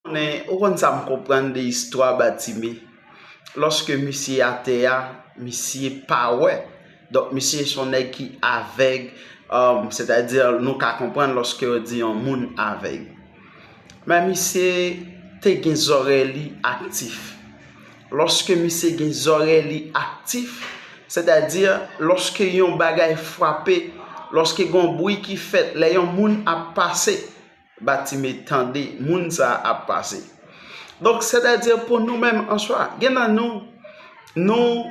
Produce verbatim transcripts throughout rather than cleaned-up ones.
Konnen, ou konn sa m konprann de istwa Batime. Lòske misye atè a, misye pa wè. Donk, misye se yon nèg ki avèg, um, sètadi, nou ka konprann lòske yo di yon moun avèg. Men misye te gen zòrèy li aktif. Lòske misye gen zòrèy li aktif, sètadi, lòske yon bagay frape, lòske gen yon bri ki fèt, lè yon moun ap pase, Batime tande moun sa a ap pase. Donk, sètadi pou nou menm an swa, gen nan nou, nou,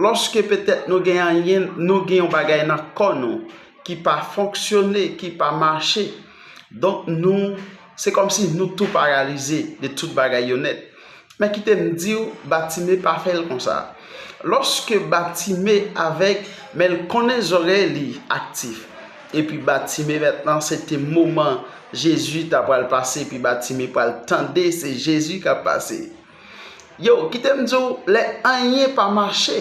lòske petèt nou gen anyen, nou gen yon bagay nan kò nou ki pa fonksyone, ki pa mache. Donk, nou, se kòmsi nou tou paralize de tout bagay yo nèt. Men kite m di w, Batime pa fè l konsa. Lòske Batime avèg, men l konnen zòrèy li aktif. Epi Batime mentnan, se te moman Jezi ta pral pase, epi Batime pral tande, se Jezi k ap pase. Yo, kite m di w, lè anyen pa mache,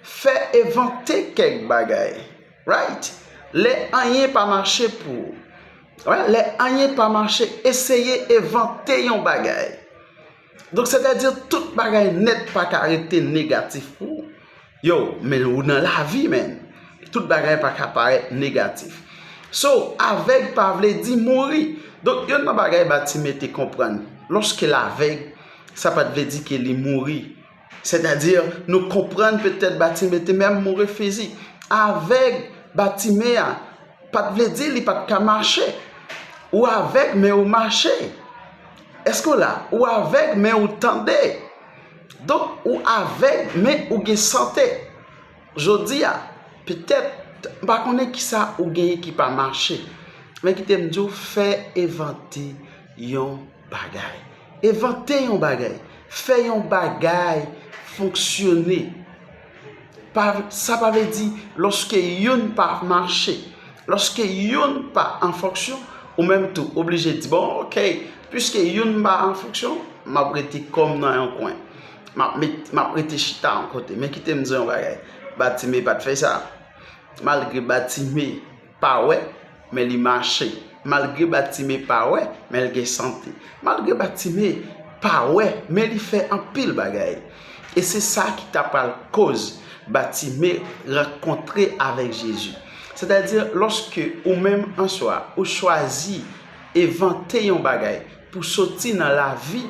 fè evante kèk bagay. Right? Lè anyen pa mache pou ou. Right? Lè anyen pa mache, eseye evante yon bagay. Donk, sètadi tout bagay nèt pa ka rete negatif pou ou. Yo, men ou nan lavi, men. Tout bagay pa ka parèt negatif. So, avèg pa vle di mouri. Donk, youn nan bagay Batime te konprann, lòske l avèg, sa pa t vle di ke li mouri. Sètadi, nou konprann petèt Batime te menm mouri fizik. Avèg Batime a, pa t vle di li pa t ka mache. Ou avèg, men ou mache. Èske w la? Ou avèg, men ou tande. Donk, ou avèg, men ou gen sante. Jodi a, petèt, m pa konnen kisa ou genyen ki pa mache. Men kite m di w, fè evante yon bagay. Evante yon bagay. Fè yon bagay fonksyone. Pa, sa pa vle di lòske youn pa mache, lòske youn pa an fonksyon, ou menm tou oblije di, bon, ok, piske youn pa an fonksyon, m ap rete kò m nan yon kwen. M ap met, m ap rete chita yon kote. Men kite m di yon bagay. Batime pa t fè sa. Malgre Batime pa wè, men li mache. Malgre Batime pa wè, men l gen sante. Malgre Batime pa wè, men li fè anpil bagay. E se sa ki ta pral koz Batime rankontre avèk Jezi. Sètadi, lòske ou menm an swa, ou chwazi evante yon bagay pou soti nan lavi,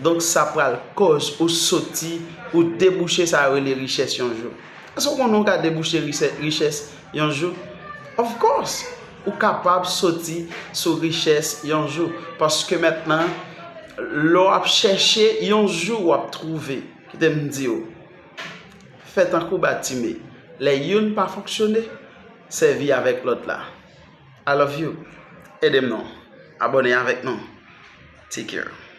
donk sa pral koz ou soti, ou debouche sa yo rele richès yon jou. Èske w konnen w ka debouche richè-, richès yon jou? Of course, ou kapab soti sou richès yon jou. Paske mentnan, lè w ap chèche, yon jou w ap twouve. Kite m di w, fè tankou Batime. Lè youn pa fonksyone, sèvi avèk lòt la. I love you. Ede m non. Abòne avèk nou. Take care.